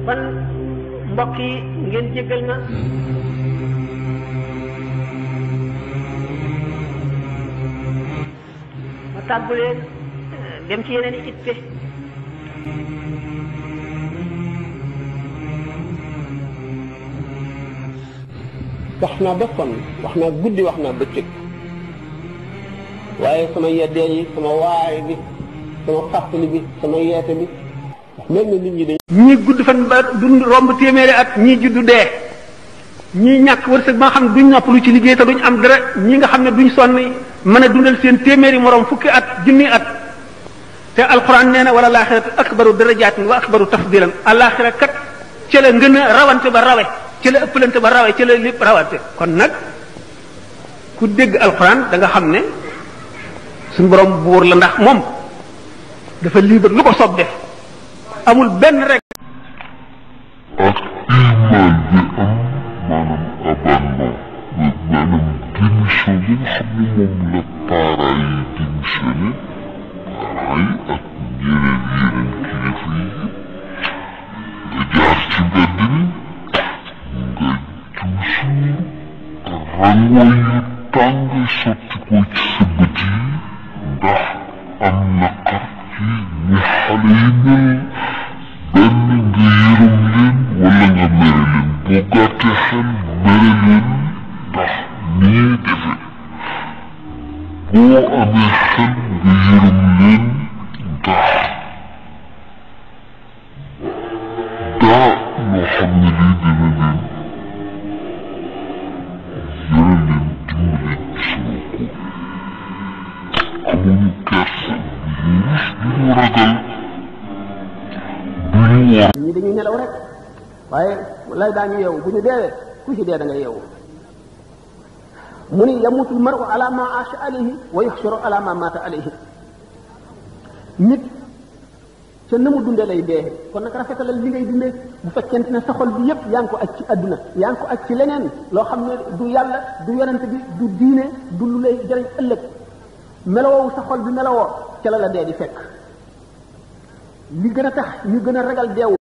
kon mbokk yi ngeen jéggal ma ma tàggu leen dem ci yeneen i itte wax naa ba sonn wax naa guddi wax naa bëccëg waaye sama yeddee yi sama waay bi sama fàttali bi sama yeete bi mel na nit ñi dañ ñii gudd fan ba dund romb téeméeri at ñii juddu dee ñii ñàkk wërsëg ba nga xam ne duñ noppalu ci liggéey te duñ am dara ñi nga xam ne duñ sonn mën a dundal seen téeméeri morom fukki at junni at te alquran nee na wala laaxiratu akbaru darajaatin wa akbaru tafdilan alaxira kat ca la ngën a rawante ba rawe ca la ëppalante ba rawe ca la lépp rawante kon nag ku dégg alquran da nga xam ne suñu borom buur la ndax moom dafa libre lu ko soob def amul benn rek ak iman bi am maanaam abandon maanaam démission bi nga xam ne moom la parents yi démissionné parents yi ak yeneen kilifa yi nga jaar ci mbedd mi nga juusu rango yu tàng sotti ko ci sa bët yi ndax am naqar ci ni xale yi mel benn nga yërëm leen wala nga mere leen boo gàttee xel mere leen ndax nii defe boo amee xel nga yërëm leen ndax daa loo xam ne lii dina leen yore leen dimbali gisoo ko amuñu kersa duñu rus duñu ragal ñi dañuy nelaw rek waaye lay daañu yeewu bu ñu deewee ku ci dee da nga yeewu mu ni yamutul maru ala ma asha alayhi wa yuhsharu ala ma mata alayhi nit ca na mu dunde lay dee kon nag rafetalal li ngay dundee bu fekkente ne sa xol bi yépp yaa ngi ko aj ci àdduna yaa ngi ko aj ci leneen loo xam ne du yàlla du yonent bi du diine du lu lay jëriñ ëllëg melowoo sa xol bi melowoo ca la la dee di fekk li gën a tax ñu gën a ragal deewu